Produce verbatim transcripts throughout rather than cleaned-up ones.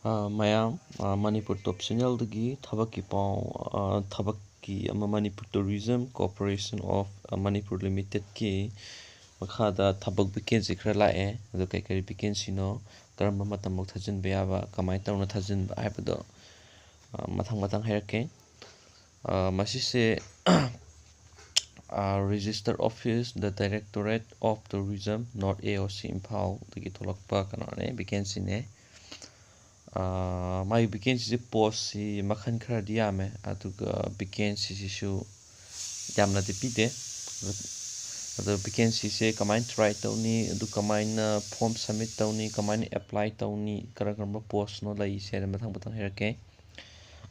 ꯑ, ꯃꯌꯥꯝ, ꯑ, ꯃꯅꯤꯄꯨꯔ ꯇꯣꯞ ꯆꯦꯅꯦꯜꯗꯒꯤ ꯊꯕꯛꯀꯤ ꯄꯥꯎ, ꯑ, ꯊꯕꯛꯀꯤ ꯑꯃ ꯃꯅꯤꯄꯨꯔ ꯇꯨꯔꯤꯖꯝ ꯀꯣꯔꯄꯣꯔꯦꯁꯟ ꯑꯣꯐ, ꯑ, ꯃꯅꯤꯄꯨꯔ ꯂꯤꯃꯤꯇꯦꯠꯀꯤ ꯃꯈꯥꯗ ꯊꯕꯛ ꯚꯦꯀꯦꯟꯁꯤ ꯈꯔ ꯂꯥꯛꯑꯦ꯫ ꯑꯗꯣ ꯀꯩ ꯀꯔꯤ ꯚꯦꯀꯦꯟꯁꯤꯅꯣ, ꯀꯔꯝꯕ ꯃꯇꯝꯐꯥꯎ ꯊꯥꯖꯤꯟꯕ ꯌꯥꯕ, ꯀꯃꯥꯏꯅ ꯇꯧꯅ ꯊꯥꯖꯤꯟꯕ ꯍꯥꯏꯕꯗꯣ, ꯑ, ꯃꯊꯪ ꯃꯊꯪ ꯍꯥꯏꯔꯛꯀꯦ꯫ ꯑ, ꯃꯁꯤꯁꯦ, ꯑ, Register Office, the Directorate of Tourism, North A O C, ꯏꯝꯐꯥꯜꯗꯒꯤ ꯊꯣꯛꯂꯛꯄ ꯀꯩꯅꯣꯅꯦ, ꯚꯦꯀꯦꯟꯁꯤꯅꯦ꯫ ꯑ, ꯃꯥꯒꯤ ꯚꯦꯀꯦꯟꯁꯤꯁꯦ, ꯄꯣꯁꯁꯤ ꯃꯈꯜ ꯈꯔꯗꯤ ꯌꯥꯝꯃꯦ, ꯑꯗꯨꯒ ꯚꯦꯀꯦꯟꯁꯤꯁꯤꯁꯨ ꯌꯥꯝꯅꯗꯤ ꯄꯤꯗꯦ꯫ ꯑꯗꯣ ꯚꯦꯀꯦꯟꯁꯤꯁꯦ ꯀꯃꯥꯏꯅ ꯇ꯭ꯔꯥꯏ ꯇꯧꯅꯤ, ꯑꯗꯨ ꯀꯃꯥꯏꯅ ꯐꯣꯔꯝ ꯁꯕꯃꯤꯠ ꯇꯧꯅꯤ, ꯀꯃꯥꯏꯅ ꯑꯦꯄ꯭ꯂꯥꯏ ꯇꯧꯅꯤ, ꯀꯔꯝ ꯀꯔꯝꯕ ꯄꯣꯁꯅꯣ ꯂꯩꯔꯤꯁꯦ ꯍꯥꯏꯅ ꯃꯊꯪ ꯃꯊꯪ ꯍꯥꯏꯔꯛꯀꯦ꯫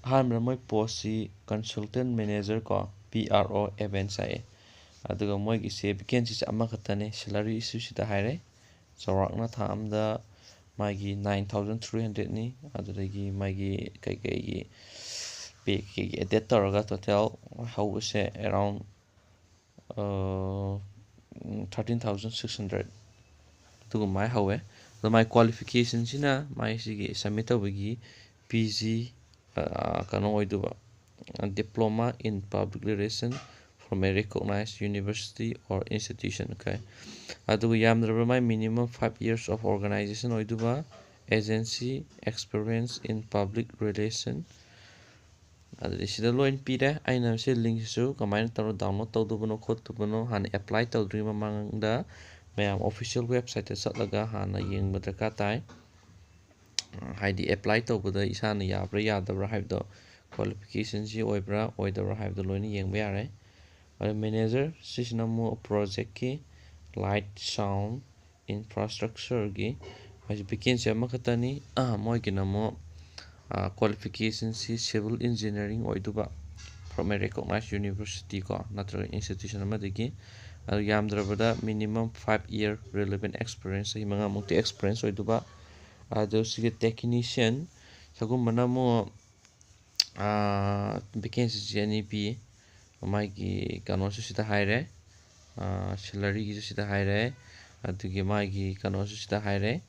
ꯑꯍꯥꯟꯕꯗ ꯃꯣꯏ ꯄꯣꯁꯁꯤ ꯀꯟꯁꯜꯇꯦꯟ ꯃꯦꯅꯦꯖꯔ ꯀꯣ, P R O ꯑꯦꯚꯦꯟꯁ ꯍꯥꯏꯌꯦ꯫ ꯑꯗꯨꯒ ꯃꯣꯏꯒꯤꯁꯦ ꯚꯦꯀꯦꯟꯁꯤꯁꯦ ꯑꯃꯈꯛꯇꯅꯦ, ꯁꯦꯂꯔꯤ ꯏꯁꯨꯁꯤꯗ ꯍꯥꯏꯔꯦ꯫ ꯆꯥꯎꯔꯥꯛꯅ ꯊꯥ ꯑꯃꯗ ꯃꯥꯒꯤ ꯅꯥꯏꯟ ꯊꯥꯎꯖꯟ ꯊ꯭ꯔꯤ ꯍꯟꯗ꯭ꯔꯦꯠꯅꯤ꯫ ꯑꯗꯨꯗꯒꯤ ꯃꯥꯒꯤ ꯀꯩꯀꯩꯒꯤ ꯄꯦ ꯀꯩꯀꯩꯒꯤ ꯑꯦꯗꯦꯠ ꯇꯧꯔꯒ ꯇꯣꯇꯦꯜ ꯍꯧꯕꯁꯦ ꯑꯦꯔꯥꯎꯟ, ꯑ, ꯎꯝ, ꯊꯥꯔꯇꯤꯟ ꯊꯥꯎꯖꯟ ꯁꯤꯛꯁ ꯍꯟꯗ꯭ꯔꯦꯠ ꯑꯗꯨꯒꯃꯥꯏ ꯍꯧꯋꯦ꯫ ꯑꯗꯣ ꯃꯥꯏ ꯀ꯭ꯋꯥꯂꯤꯐꯤꯀꯦꯁꯟꯁꯤꯅ ꯃꯥꯏ ꯁꯤꯒꯤ ꯁꯕꯃꯤꯠ ꯇꯧꯕꯒꯤ P G, ꯑ, ꯀꯩꯅꯣ ꯑꯣꯏꯗꯣꯏꯕ, Diploma in Public Relation from a recognized university or institution, okay? ꯑꯗꯨꯒ ꯌꯥꯝꯗ꯭ꯔꯕ ꯃꯥꯏ minimum five years of organization ꯑꯣꯏꯗꯣꯏꯕ, agency experience in public relation, ꯑꯗꯨꯗꯤ ꯁꯤꯗ ꯂꯣꯏꯅ ꯄꯤꯔꯦ꯫ ꯑꯩꯅ ꯁꯤ ꯂꯤꯡꯁꯤꯁꯨ ꯀꯃꯥꯏꯅ ꯇꯧꯔ ꯗꯥꯎꯟꯂꯣꯗ ꯇꯧꯗꯧꯕꯅꯣ ꯈꯣꯠꯇꯧꯕꯅꯣ ꯍꯥꯟꯅ ꯑꯦꯄ꯭ꯂꯥꯏ ꯇꯧꯗ꯭ꯔꯤꯉꯩ ꯃꯃꯥꯡꯗ ꯃꯌꯥꯝ ꯑꯣꯐꯤꯁꯤꯌꯦꯜ ꯋꯦꯕꯁꯥꯏꯠꯇ ꯆꯠꯂꯒ ꯍꯥꯟꯅ ꯌꯦꯡꯕ ꯗꯔꯀꯥꯔ ꯇꯥꯏ꯫ ꯍꯥꯏꯗꯤ ꯑꯦꯄ꯭ꯂꯥꯏ ꯇꯧꯕꯗ ꯏꯁꯥꯅ ꯌꯥꯕ꯭ꯔꯥ ꯌꯥꯗꯕ꯭ꯔꯥ ꯍꯥꯏꯕꯗꯣ, ꯀ꯭ꯋꯥꯂꯤꯐꯤꯀꯦꯁꯟꯁꯤ ꯑꯣꯏꯕ꯭ꯔꯥ ꯑꯣꯏꯗꯕ꯭ꯔꯥ ꯍꯥꯏꯕꯗꯣ ꯂꯣꯏꯅ ꯌꯦꯡꯕ ꯌꯥꯔꯦ꯫ ꯑꯗꯣ ꯃꯦꯅꯦꯖꯔ ꯁꯤꯁꯤꯅ ꯑꯃꯨꯛ ꯄ꯭ꯔꯣꯖꯦꯛꯀꯤ, ꯂꯥꯏꯠ, ꯁꯥꯎꯟ, ꯏꯟꯐ꯭ꯔꯥꯁ꯭ꯇ꯭ꯔꯛꯆꯔꯒꯤ ꯃꯣꯏꯁꯦ ꯚꯦꯀꯦꯟꯁꯤ ꯑꯃꯈꯛꯇꯅꯤ꯫ ꯑ, ꯃꯣꯏꯒꯤꯅ ꯑꯃꯨꯛ, ꯑ, ꯀ꯭ꯋꯥꯂꯤꯐꯤꯀꯦꯁꯟꯁꯤ ꯁꯤꯚꯤꯜ ꯏꯟꯖꯤꯅꯤꯌꯥꯔꯤꯡ ꯑꯣꯏꯗꯨꯕ, from a recognized university ꯀꯣ, ꯅꯠꯇ꯭ꯔꯒ ꯏꯟꯁꯇꯤꯇ꯭ꯌꯨꯁꯟ ꯑꯃꯗꯒꯤ꯫ ꯑꯗꯨ ꯌꯥꯝꯗ꯭ꯔꯕꯗ minimum five year relevant experience, ꯆꯍꯤ ꯃꯉꯥꯃꯨꯛꯇꯤ ꯑꯦꯛꯁꯄꯤꯔꯤꯌꯦꯟꯁ ꯑꯣꯏꯗꯨꯕ꯫ ꯑꯗꯨ ꯁꯤꯒꯤ ꯇꯦꯛꯅꯤꯁꯤꯌꯟ ꯁꯤꯒꯨꯝꯕꯅ ꯑꯃꯨꯛ, ꯚꯦꯀꯦꯟꯁꯤꯁꯦ ꯑꯅꯤ ꯄꯤ꯫ ꯃꯥꯒꯤ ꯀꯩꯅꯣꯁꯨ ꯁꯤꯗ ꯍꯥꯏꯔꯦ, ꯁꯦꯂꯔꯤꯒꯤꯁꯨ ꯁꯤꯗ ꯍꯥꯏꯔꯦ, ꯑꯗꯨꯒꯤ ꯃꯥꯒꯤ ꯀꯩꯅꯣꯁꯨ ꯁꯤꯗ ꯍꯥꯏꯔꯦ,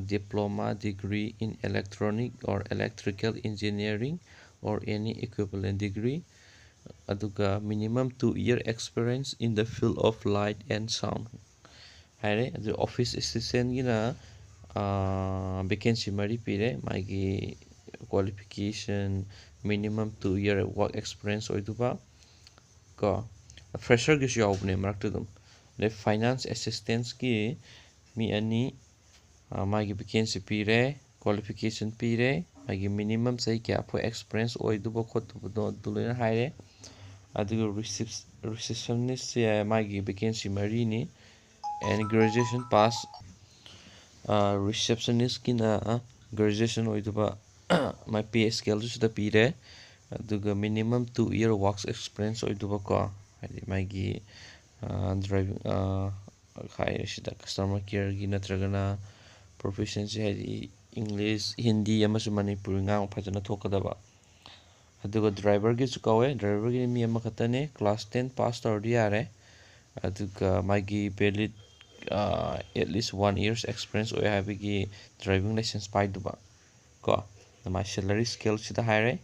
diploma degree in electronic or electrical engineering or any equivalent degree, ꯑꯗꯨꯒ minimum two year experience in the field of light and sound ꯍꯥꯏꯔꯦ꯫ ꯑꯗꯨ office assistantꯒꯤꯅ vacancy ꯃꯔꯤ ꯄꯤꯔꯦ꯫ ꯃꯥꯒꯤ qualification, minimum two year work experience ꯑꯣꯏꯗꯧꯕ ꯀꯣ꯫ Fresherꯒꯤꯁꯨ ꯌꯥꯎꯕꯅꯦ ꯃꯔꯛꯇ ꯑꯗꯨꯝ꯫ ꯑꯗꯩ finance assistantꯀꯤ ꯃꯤ ꯑꯅꯤ, ꯃꯥꯒꯤ vacancy ꯄꯤꯔꯦ, qualification ꯄꯤꯔꯦ, ꯃꯥꯒꯤ minimum ꯆꯍꯤ ꯀꯌꯥ ꯐꯥꯎ experience ꯑꯣꯏꯗꯧꯕ ꯈꯣꯠꯇꯧꯕꯗꯣ ꯑꯗꯨ ꯂꯣꯏꯅ ꯍꯥꯏꯔꯦ꯫ ꯑꯗꯨꯒ receptionistꯁꯦ ꯃꯥꯒꯤ vacancy ꯃꯔꯤꯅꯤ꯫ And graduation pass, receptionistꯀꯤꯅ graduation ꯑꯣꯏꯗꯧꯕ, my pay scaleꯗꯨ ꯁꯤꯗ ꯄꯤꯔꯦ꯫ ꯑꯗꯨꯒ minimum two year works experience ꯑꯣꯏꯗꯧꯕꯀꯣ, ꯍꯥꯏꯗꯤ ꯃꯥꯒꯤ driving ꯍꯥꯏꯔꯤꯁꯤꯗ customer careꯒꯤ ꯅꯠꯇ꯭ꯔꯒꯅ professionꯁꯦ ꯍꯥꯏꯗꯤ English, Hindi ꯑꯃꯁꯨꯡ ꯃꯅꯤꯄꯨꯔꯤ ꯉꯥꯡꯕ ꯐꯖꯅ ꯊꯣꯛꯀꯗꯕ꯫ ꯑꯗꯨꯒ driverꯒꯤꯁꯨ ꯀꯧꯋꯦ꯫ Driverꯒꯤꯗꯤ ꯃꯤ ꯑꯃꯈꯛꯇꯅꯦ, class ten pass ꯇꯧꯔꯗꯤ ꯌꯥꯔꯦ꯫ ꯑꯗꯨꯒ ꯃꯥꯒꯤ valid at least one years experience ꯑꯣꯏ ꯍꯥꯏꯕꯒꯤ driving license ꯄꯥꯏꯗꯧꯕ ꯀꯣ꯫ ꯑꯗꯨꯃꯥꯏꯅ salary scaleꯁꯤꯗ ꯍꯥꯏꯔꯦ꯫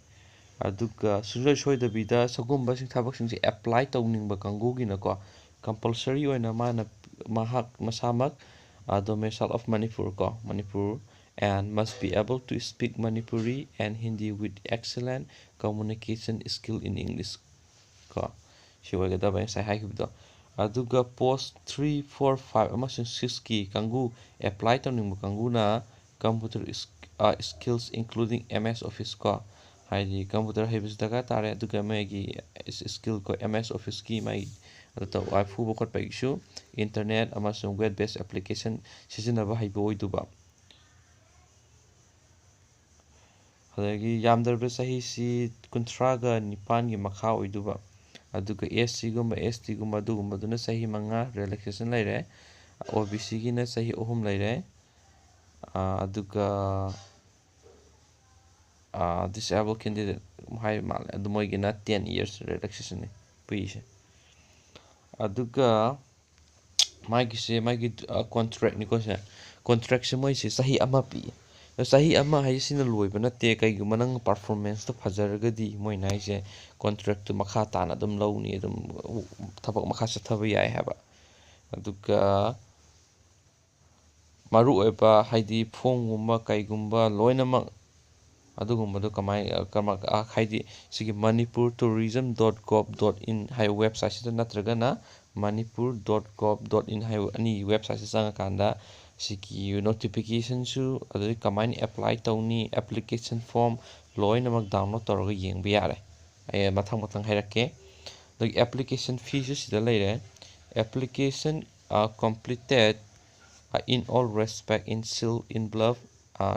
ꯑꯗꯨꯒ ꯁꯨꯡꯁꯣꯏ ꯁꯣꯏꯗꯕꯤꯗ ꯁꯤꯒꯨꯝꯕꯁꯤꯡ ꯊꯕꯛꯁꯤꯡꯁꯦ apply ꯇꯧꯅꯤꯡꯕ ꯀꯥꯡꯕꯨꯒꯤꯅꯀꯣ, compulsory ꯑꯣꯏꯅ ꯃꯥꯅ, ꯃꯍꯥꯛ ꯃꯁꯥꯃꯛ domicile of Manipur ꯀꯣ, Manipur, and must be able to speak Manipuri and Hindi with excellent communication skill in English ꯀꯣ꯫ ꯁꯤ ꯑꯣꯏꯒꯗꯕ ꯑꯩ ꯉꯁꯥꯏ ꯍꯥꯏꯈꯤꯕꯗꯣ꯫ ꯑꯗꯨꯒ post three, four, five ꯑꯃꯁꯨꯡ sixꯀꯤ ꯀꯥꯡꯕꯨ, apply ꯇꯧꯅꯤꯡꯕ ꯀꯥꯡꯕꯨꯅ computer skills including MS Office ꯀꯣ, ꯍꯥꯏꯗꯤ computer ꯍꯩꯕꯁꯨ ꯗꯔꯀꯥꯔ ꯇꯥꯔꯦ꯫ ꯑꯗꯨꯒ ꯃꯣꯏꯒꯤ skill ꯀꯣ, MS Officeꯀꯤ ꯃꯥꯒꯤ ꯑꯗꯨ ꯇꯧ-, ꯐꯨꯕ ꯈꯣꯠꯄꯒꯤꯁꯨ internet ꯑꯃꯁꯨꯡ web based application ꯁꯤꯖꯤꯟꯅꯕ ꯍꯩꯕ ꯑꯣꯏꯗꯧꯕ꯫ ꯑꯗꯒꯤ ꯌꯥꯝꯗ꯭ꯔꯕꯗ ꯆꯍꯤꯁꯤ ꯀꯨꯟꯊ꯭ꯔꯥꯒ ꯅꯤꯄꯥꯟꯒꯤ ꯃꯈꯥ ꯑꯣꯏꯗꯧꯕ꯫ ꯑꯗꯨꯒ SCꯒꯨꯝꯕ, STꯒꯨꯝꯕ ꯑꯗꯨꯒꯨꯝꯕꯗꯨꯅ ꯆꯍꯤ ꯃꯉꯥ relaxation ꯂꯩꯔꯦ꯫ OBCꯒꯤꯅ ꯆꯍꯤ ꯑꯍꯨꯝ ꯂꯩꯔꯦ꯫ ꯑꯗꯨꯒ disable candidate ꯍꯥꯏ ꯃꯥꯜꯂꯦ, ꯑꯗꯨ ꯃꯣꯏꯒꯤꯅ ten years relaxationꯅꯤ ꯄꯤꯔꯤꯁꯦ꯫ ꯑꯗꯨꯒ ꯃꯥꯒꯤꯁꯦ ꯃꯥꯒꯤ ꯀꯣꯟꯇ꯭ꯔꯦꯛꯅꯤꯀꯣ ꯁꯦ꯫ ꯀꯣꯟꯇ꯭ꯔꯦꯛꯁꯦ ꯃꯣꯏꯁꯦ ꯆꯍꯤ ꯑꯃ ꯄꯤ꯫ ꯑꯗꯣ ꯆꯍꯤ ꯑꯃ ꯍꯥꯏꯁꯤꯅ ꯂꯣꯏꯕ ꯅꯠꯇꯦ꯫ ꯀꯩꯒꯨꯝꯕ ꯅꯪ ꯄꯔꯐꯣꯔꯃꯦꯟꯁꯇꯣ ꯐꯖꯔꯒꯗꯤ ꯃꯣꯏꯅ ꯍꯥꯏꯁꯦ ꯀꯣꯟꯇ꯭ꯔꯦꯛꯇꯨ ꯃꯈꯥ ꯇꯥꯅ ꯑꯗꯨꯝ ꯂꯧꯅꯤ, ꯑꯗꯨꯝ ꯊꯕꯛ ꯃꯈꯥ ꯆꯠꯊꯕ ꯌꯥꯏ ꯍꯥꯏꯕ꯫ ꯑꯗꯨꯒ ꯃꯔꯨꯑꯣꯏꯕ ꯍꯥꯏꯗꯤ ꯐꯣꯝꯒꯨꯝꯕ ꯀꯩꯒꯨꯝꯕ ꯂꯣꯏꯅꯃꯛ ꯑꯗꯨꯒꯨꯝꯕꯗꯣ ꯀꯃꯥꯏ ꯀꯃ- ꯑ, ꯍꯥꯏꯗꯤ ꯁꯤꯒꯤ ꯃꯅꯤꯄꯨꯔ ꯇꯨꯔꯤꯖꯝ ꯗꯣꯠ ꯒꯣꯞ ꯗꯣꯠ ꯏꯟ ꯍꯥꯏꯕ ꯋꯦꯕꯁꯥꯏꯠꯁꯤꯗ ꯅꯠꯇ꯭ꯔꯒꯅ ꯃꯅꯤꯄꯨꯔ ꯗꯣꯠ ꯒꯣꯞ ꯗꯣꯠ ꯏꯟ ꯍꯥꯏꯕ ꯑꯅꯤꯒꯤ ꯋꯦꯕꯁꯥꯏꯠꯁꯤ ꯆꯪꯉꯀꯥꯟꯗ ꯁꯤꯒꯤ ꯅꯣꯇꯤꯐꯤꯀꯦꯁꯟꯁꯨ ꯑꯗꯨꯗꯒꯤ ꯀꯃꯥꯏꯅ ꯑꯦꯄ꯭ꯂꯥꯏ ꯇꯧꯅꯤ, ꯑꯦꯄ꯭ꯂꯤꯀꯦꯁꯟ ꯐꯣꯝ ꯂꯣꯏꯅꯃꯛ ꯗꯥꯎꯟꯂꯣꯗ ꯇꯧꯔꯒ ꯌꯦꯡꯕ ꯌꯥꯔꯦ꯫ ꯑꯩ ꯃꯊꯪ ꯃꯊꯪ ꯍꯥꯏꯔꯛꯀꯦ꯫ ꯑꯗꯒꯤ ꯑꯦꯄ꯭ꯂꯤꯀꯦꯁꯟ ꯐꯤꯁꯨ ꯁꯤꯗ ꯂꯩꯔꯦ꯫ Application completed in all respect in sealed envelope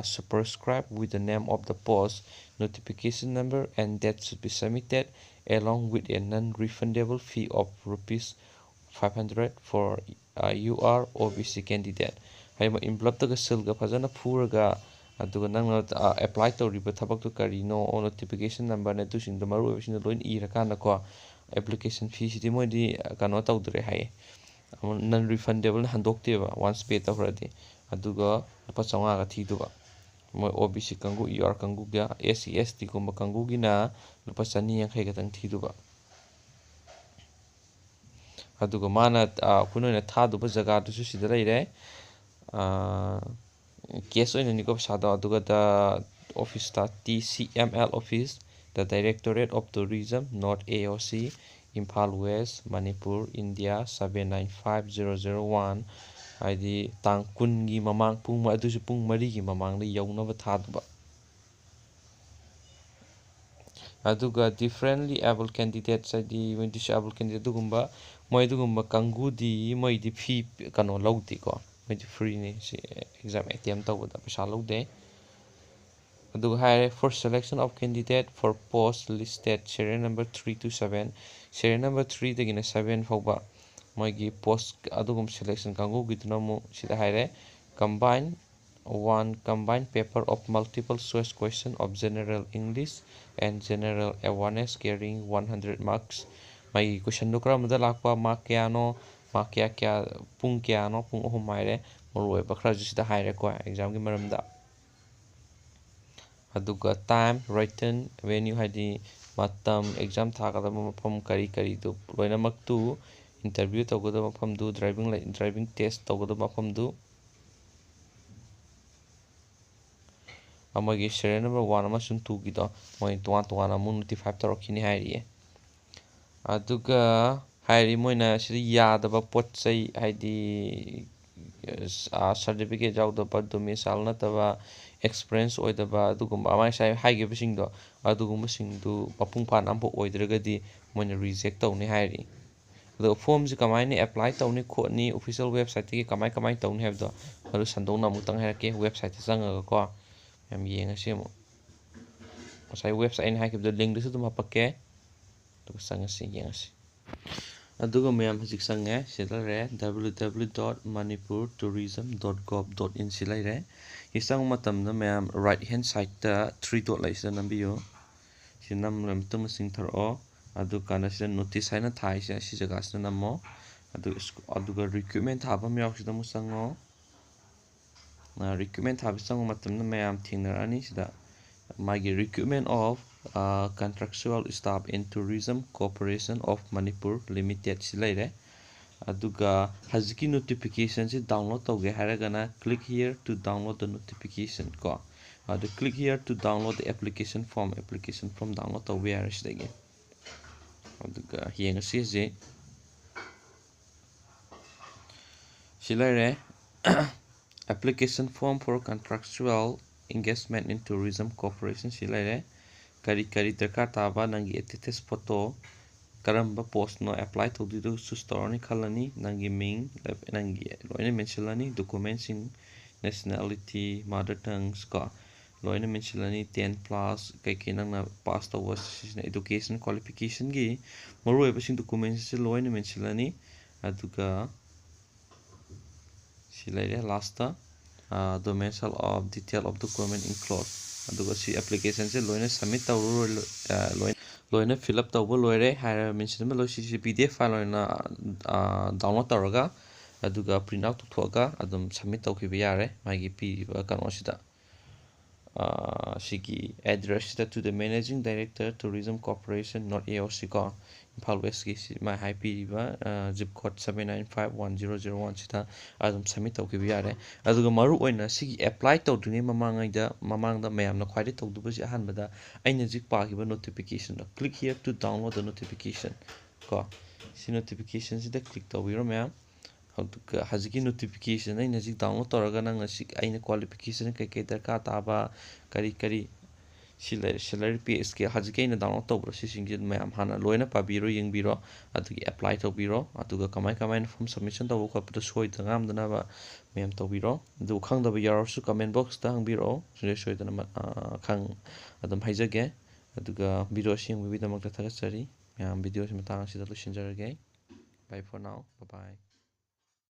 superscribed with the name of the post, notification number and date should be submitted along with a non-refundable fee of rupees five hundred for your O B C candidate꯫ ꯍꯥꯏꯔꯤꯕ ꯏꯟꯚꯂꯞꯇꯒ ꯁꯤꯜꯒ ꯐꯖꯅ ꯐꯨꯔꯒ, ꯑꯗꯨꯒ ꯅꯪꯅ apply ꯇꯧꯔꯤꯕ ꯊꯕꯛꯇꯨ ꯀꯔꯤꯅꯣ, notification ꯅꯝꯕꯔꯅꯦ, ꯑꯗꯨꯁꯤꯡꯗꯣ ꯃꯔꯨ ꯑꯣꯏꯕꯁꯤꯡꯗꯣ ꯂꯣꯏꯅ ꯏꯔꯀꯥꯟꯗꯀꯣ, ꯑꯦꯄ꯭ꯂꯤꯀꯦꯁꯟ ꯐꯤꯁꯤꯗꯤ ꯃꯣꯏꯗꯤ ꯀꯩꯅꯣ ꯇꯧꯗ꯭ꯔꯦ ꯍꯥꯏꯌꯦ, ꯅꯟ ꯔꯤꯐꯟꯗꯦꯕꯜꯅ ꯍꯟꯗꯣꯛꯇꯦꯕ ꯋꯥꯟꯁ ꯄꯦ ꯇꯧꯈ꯭ꯔꯗꯤ꯫ ꯑꯗꯨꯒ ꯂꯨꯄꯥ ꯆꯥꯝꯃꯉꯥꯒ ꯊꯤꯗꯨꯕ꯫ ꯃꯣꯏ ꯑꯣ ꯕꯤ ꯁꯤ ꯀꯥꯡꯕꯨ, U R ꯀꯥꯡꯕꯨꯒ, S C S ꯇꯤꯒꯨꯝꯕ ꯀꯥꯡꯕꯨꯒꯤꯅ ꯂꯨꯄꯥ ꯆꯅꯤ ꯌꯥꯡꯈꯩ ꯈꯛꯇꯪ ꯊꯤꯗꯨꯕ꯫ ꯑꯗꯨꯒ ꯃꯥꯅ ꯑꯩꯈꯣꯏꯅ ꯑꯣꯏꯅ ꯊꯥꯗꯨꯕ ꯖꯒꯥꯗꯨꯁꯨ ꯁꯤꯗ ꯂꯩꯔꯦ꯫ ꯀꯦꯁ ꯑꯣꯏꯅꯅꯤꯀꯣ ꯄꯩꯁꯥꯗꯣ꯫ ꯑꯗꯨꯒ ꯗ ꯑꯣꯐꯤꯁꯇ, T C M L office, the directorate of tourism, north A O C, Imphal west, Manipur, India, seven nine five zero zero one꯫ ꯍꯥꯏꯗꯤ ꯇꯥꯡ ꯀꯨꯟꯒꯤ ꯃꯃꯥꯡ, ꯄꯨꯡ, ꯑꯗꯨꯁꯨ ꯄꯨꯡ ꯃꯔꯤꯒꯤ ꯃꯃꯥꯡꯗ ꯌꯧꯅꯕ ꯊꯥꯗꯕ꯫ ꯑꯗꯨꯒ differently abled candidates, ꯍꯥꯏꯗꯤ ꯃꯣꯏ ꯗꯤꯁꯑꯦꯕꯜ ꯀꯦꯟꯗꯤꯗꯦꯠ ꯑꯗꯨꯒꯨꯝꯕ, ꯃꯣꯏ ꯑꯗꯨꯒꯨꯝꯕ ꯀꯥꯡꯒꯨꯗꯤ ꯃꯣꯏꯗꯤ ꯐꯤ ꯀꯩꯅꯣ ꯂꯧꯗꯦꯀꯣ꯫ ꯃꯣꯏꯗꯤ ꯐ꯭ꯔꯤꯅꯤ ꯁꯤ ꯑꯦꯛꯖꯥꯝ ꯑꯦꯇꯦꯝ ꯇꯧꯕꯗ ꯄꯩꯁꯥ ꯂꯧꯗꯦ꯫ ꯑꯗꯨꯒ ꯍꯥꯏꯔꯦ, for selection of candidate for post listed serial number three to seven, serial number threeꯗꯒꯤꯅ seven ꯐꯥꯎꯕ ꯃꯣꯏꯒꯤ ꯄꯣꯁ ꯑꯗꯨꯒꯨꯝꯕ ꯁꯦꯂꯦꯛꯁꯟ ꯀꯥꯡꯕꯨꯒꯤꯗꯨꯅ ꯑꯃꯨꯛ ꯁꯤꯗ ꯍꯥꯏꯔꯦ, combine one combined paper of multiple choice question of general English and general awareness carrying one hundred marks꯫ ꯃꯥꯒꯤ ꯀꯣꯏꯁꯟꯗꯣ ꯀꯔꯝꯕꯗ ꯂꯥꯛꯄ, ꯃꯥꯔꯛ ꯀꯌꯥꯅꯣ, ꯃꯥꯔꯛ ꯀꯌꯥ ꯀꯌꯥ, ꯄꯨꯡ ꯀꯌꯥꯅꯣ? ꯄꯨꯡ ꯑꯍꯨꯝ ꯍꯥꯏꯔꯦ꯫ ꯃꯔꯨꯑꯣꯏꯕ ꯈꯔꯁꯨ ꯁꯤꯗ ꯍꯥꯏꯔꯦꯀꯣ ꯑꯦꯛꯖꯥꯝꯒꯤ ꯃꯔꯝꯗ꯫ ꯑꯗꯨꯒ time, written, venue ꯍꯥꯏꯗꯤ ꯃꯇꯝ, ꯑꯦꯛꯖꯥꯝ ꯊꯥꯒꯗꯕ ꯃꯐꯝ ꯀꯔꯤ ꯀꯔꯤꯗꯨ ꯂꯣꯏꯅꯃꯛꯇꯨ, interview ꯇꯧꯒꯗꯕ ꯃꯐꯝꯗꯨ, driving li-, driving test ꯇꯧꯒꯗꯕ ꯃꯐꯝꯗꯨ, ꯑꯃꯒꯤ serial number one ꯑꯃꯁꯨꯡ twoꯒꯤꯗꯣ ꯃꯣꯏ ꯇꯣꯉꯥꯟ ꯇꯣꯉꯥꯟꯅ ꯑꯃꯨꯛ notify ꯇꯧꯔꯛꯈꯤꯅꯤ ꯍꯥꯏꯔꯤꯌꯦ꯫ ꯑꯗꯨꯒ ꯍꯥꯏꯔꯤ ꯃꯣꯏꯅ ꯁꯤꯗ ꯌꯥꯗꯕ ꯄꯣꯠ ꯆꯩ ꯍꯥꯏꯗꯤ, ꯑ, certificate ꯌꯥꯎꯗꯕ, domicile ꯅꯠꯇꯕ, experience ꯑꯣꯏꯗꯕ, ꯑꯗꯨꯒꯨꯝꯕ ꯑꯃ ꯉꯁꯥꯏ ꯍꯥꯏꯈꯤꯕꯁꯤꯡꯗꯣ, ꯑꯗꯨꯒꯨꯝꯕꯁꯤꯡꯗꯨ ꯃꯄꯨꯡ ꯐꯥꯅ ꯑꯃꯐꯥꯎ ꯑꯣꯏꯗ꯭ꯔꯒꯗꯤ ꯃꯣꯏꯅ reject ꯇꯧꯅꯤ ꯍꯥꯏꯔꯤ꯫ ꯑꯗꯣ formꯁꯤ ꯀꯃꯥꯏꯅ apply ꯇꯧꯅꯤ ꯈꯣꯠꯅꯤ, official websiteꯇꯒꯤ ꯀꯃꯥꯏ ꯀꯃꯥꯏꯅ ꯇꯧꯅꯤ ꯍꯥꯏꯕꯗꯣ ꯑꯗꯨ ꯁꯟꯗꯣꯛꯅ ꯑꯃꯨꯛꯇꯪ ꯍꯥꯏꯔꯛꯀꯦ꯫ Websiteꯇ ꯆꯪꯉꯒꯀꯣ ꯃꯌꯥꯝ ꯌꯦꯡꯉꯁꯤ ꯑꯃꯨꯛ꯫ ꯉꯁꯥꯏ website ꯑꯩꯅ ꯍꯥꯏꯈꯤꯕꯗꯣ linkꯇꯁꯨ ꯑꯗꯨꯝ ꯍꯥꯞꯄꯛꯀꯦ꯫ ꯑꯗꯨꯒ ꯆꯪꯉꯁꯤ, ꯌꯦꯡꯉꯁꯤ꯫ ꯑꯗꯨꯒ ꯃꯌꯥꯝ ꯍꯧꯖꯤꯛ ꯆꯪꯉꯦ꯫ ꯁꯤꯗ ꯂꯩꯔꯦ, W W W dot manipur tourism dot gov dot in ꯁꯤ ꯂꯩꯔꯦ꯫ ꯁꯤ ꯆꯪꯕ ꯃꯇꯝꯗ ꯃꯌꯥꯝ right hand sideꯇ three dot ꯂꯩꯁꯤꯗ ꯅꯝꯕꯤꯌꯨ꯫ ꯁꯤ ꯅꯝꯂꯕ ꯃꯇꯨꯡꯗ ꯆꯤꯡꯊꯔꯛꯑꯣ꯫ ꯑꯗꯨꯀꯥꯟꯗ ꯁꯤꯗ notice ꯍꯥꯏꯅ ꯊꯥꯏꯁꯦ, ꯁꯤ ꯖꯒꯥꯁꯤꯗ ꯅꯝꯃꯣ꯫ ꯑꯗꯨ ꯁ꯭ꯀꯨ-, ꯑꯗꯨꯒ recruitment ꯊꯥꯕ ꯑꯃ ꯌꯥꯎꯁꯤꯗ ꯑꯃꯨꯛ ꯆꯪꯉꯣ꯫ ꯑ, recruitment ꯊꯥꯕ ꯆꯪꯕ ꯃꯇꯝꯗ ꯃꯌꯥꯝ ꯊꯦꯡꯅꯔꯛꯑꯅꯤ ꯁꯤꯗ꯫ ꯃꯥꯒꯤ recruitment of, ꯑ, contractual staff in Tourism Corporation of Manipur Limited ꯁꯤ ꯂꯩꯔꯦ꯫ ꯑꯗꯨꯒ ꯍꯧꯖꯤꯛꯀꯤ notificationꯁꯤ download ꯇꯧꯒꯦ ꯍꯥꯏꯔꯒꯅ click here to download the notification ꯀꯣ꯫ ꯑꯗꯨ click here to download the application form, application form download ꯇꯧꯕ ꯌꯥꯔꯦ ꯁꯤꯗꯒꯤ꯫ ꯑꯗꯨꯒ ꯌꯦꯡꯉꯁꯤ ꯍꯧꯖꯤꯛ꯫ ꯁꯤ ꯂꯩꯔꯦ꯫ Application form for contractual engagement in tourism corporation ꯁꯤ ꯂꯩꯔꯦ꯫ ꯀꯔꯤ ꯀꯔꯤ ꯗꯔꯀꯥꯔ ꯇꯥꯕ? ꯅꯪꯒꯤ attested photo, ꯀꯔꯝꯕ postꯅꯣ apply ꯇꯧꯗꯣꯏꯗꯣ choose ꯇꯧꯔꯅꯤ ꯈꯜꯂꯅꯤ꯫ ꯅꯪꯒꯤ ꯃꯤꯡ, ꯅꯪꯒꯤ ꯂꯣꯏꯅ mentionꯂꯅꯤ꯫ Documentꯁꯤꯡ, nationality, mother tongues ꯀꯣ, ꯂꯣꯏꯅ mentionꯂꯅꯤ꯫ Ten plus ꯀꯩꯀꯩ ꯅꯪꯅ pass ꯇꯧꯕ ꯁꯤꯖꯤꯟꯅ education qualificationꯒꯤ ꯃꯔꯨꯑꯣꯏꯕꯁꯤꯡ documentsꯁꯦ ꯂꯣꯏꯅ mentionꯂꯅꯤ꯫ ꯑꯗꯨꯒ ꯁꯤ ꯂꯩꯔꯦ lastꯇ, ꯑ, domicile of detail of document enclosed꯫ ꯑꯗꯨꯒ ꯁꯤ applicationꯁꯦ ꯂꯣꯏꯅ submit ꯇꯧꯔꯔꯣꯏ, ꯑ, ꯂꯣꯏ-, ꯂꯣꯏꯅ fill up ꯇꯧꯕ ꯂꯣꯏꯔꯦ ꯍꯥꯏꯔꯕ ꯃꯤꯟꯁꯤꯟꯕ ꯂꯣꯏ ꯁꯤꯁꯦ PDF file ꯑꯣꯏꯅ download ꯇꯧꯔꯒ ꯑꯗꯨꯒ print out ꯇꯧꯊꯣꯛꯑꯒ ꯑꯗꯨꯝ submit ꯇꯧꯈꯤꯕ ꯌꯥꯔꯦ ꯃꯥꯒꯤ ꯄꯤꯔꯤꯕ ꯀꯩꯅꯣꯁꯤꯗ꯫ ꯁꯤꯒꯤ address ꯁꯤꯗ to the managing director, Tourism Corporation, North AOC ꯀꯣ, ꯏꯝꯐꯥꯜ ꯋꯦꯁꯀꯤ ꯁꯤ ꯃꯥ ꯍꯥꯏ ꯄꯤꯔꯤꯕ zip code seven nine five one zero zero one ꯁꯤꯗ ꯑꯗꯨꯝ submit ꯇꯧꯈꯤꯕ ꯌꯥꯔꯦ꯫ ꯑꯗꯨꯒ ꯃꯔꯨꯑꯣꯏꯅ ꯁꯤꯒꯤ apply ꯇꯧꯗ꯭ꯔꯤꯉꯩ ꯃꯃꯥꯡꯉꯩꯗ ꯃꯃꯥꯡꯗ ꯃꯌꯥꯝꯅ ꯈ꯭ꯋꯥꯏꯗꯒꯤ ꯇꯧꯗꯕꯁꯤ ꯑꯍꯥꯟꯕꯗ ꯑꯩꯅ ꯍꯧꯖꯤꯛ ꯄꯥꯈꯤꯕ notification ꯗꯣ, click here to download the notification ꯀꯣ, ꯁꯤ notification ꯁꯤꯗ click ꯇꯧꯕꯤꯔꯣ ꯃꯌꯥꯝ꯫ ꯑꯗꯨꯒ ꯍꯧꯖꯤꯛꯀꯤ notification ꯑꯩꯅ ꯍꯧꯖꯤꯛ download ꯇꯧꯔꯒ ꯅꯪꯅ ꯁꯤ ꯑꯩꯅ qualification ꯀꯩꯀꯩ ꯗꯔꯀꯥꯔ ꯇꯥꯕ, ꯀꯔꯤ ꯀꯔꯤ ꯁꯤ ꯂꯩꯔꯦ, salary pay scale ꯍꯧꯖꯤꯛꯀꯤ ꯑꯩꯅ download ꯇꯧꯕꯗꯣ ꯁꯤꯁꯤꯡꯁꯤ ꯃꯌꯥꯝ ꯍꯥꯟꯅ ꯂꯣꯏꯅ ꯄꯥꯕꯤꯔꯣ, ꯌꯦꯡꯕꯤꯔꯣ, ꯑꯗꯨꯒꯤ apply ꯇꯧꯕꯤꯔꯣ꯫ ꯑꯗꯨꯒ ꯀꯃꯥꯏ ꯀꯃꯥꯏꯅ form submission ꯇꯧꯕ ꯈꯣꯠꯄꯗꯣ ꯁꯣꯏꯗ ꯉꯥꯝꯗꯅꯕ ꯃꯌꯥꯝ ꯇꯧꯕꯤꯔꯣ꯫ ꯑꯗꯨ ꯈꯪꯗꯕ ꯌꯥꯎꯔꯁꯨ comment box ꯇ ꯍꯪꯕꯤꯔꯛꯑꯣ, ꯁꯨꯡꯁꯣꯏ ꯁꯣꯏꯗꯅ ꯃ-, ꯑ, ꯈꯪ-, ꯑꯗꯨꯝ ꯍꯥꯏꯖꯒꯦ꯫ ꯑꯗꯨꯒ video ꯑꯁꯤ ꯌꯦꯡꯕꯤꯕꯒꯤꯗꯃꯛꯇ ꯊꯥꯒꯠꯆꯔꯤ꯫ ꯃꯌꯥꯝ video ꯁꯤ ꯃꯇꯥꯡ ꯑꯁꯤꯗ ꯂꯣꯏꯁꯤꯟꯖꯔꯒꯦ꯫ Bye for now. Bye bye.